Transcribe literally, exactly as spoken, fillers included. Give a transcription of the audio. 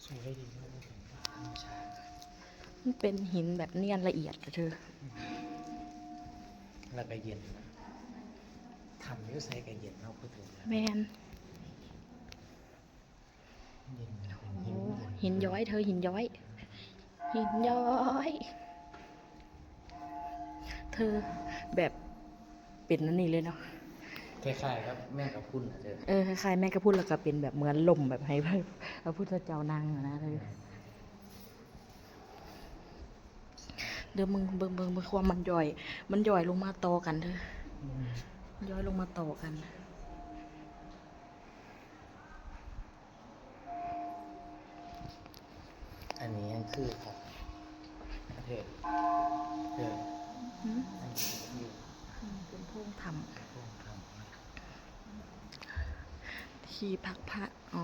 สวยดีเนาะ ธรรมชาติ มันเป็นหินแบบเนียนละเอียดอะเธอ แล้วก็เย็น ถ้ำอยู่ไสก็เย็นเนาะ พูดถึงแล้ว แมน เย็นเป็น โอ้ หิน หินย้อยเธอ หินย้อย หินย้อย เธอแบบเป็นอันนี้เลยเนาะ คล้ายๆกับแมงกะพรุนนะเธอ เออคล้ายๆแมงกะพรุน แล้วก็เป็นแบบเหมือนล่มแบบให้พระพุทธเจ้านั่งอะนะเธอ เดี๋ยวมึงเบิ่งเบิ่งเบิ่งความมันย้อย มันย้อยลงมาต่อกันเธอ อืม ย้อยลงมาต่อกัน อันนี้ยังคือครับเธอเธอ หืม อันนี้คือ อืมเป็นโพรงถ้ พวกทำ ำที่พักพระ อ๋อ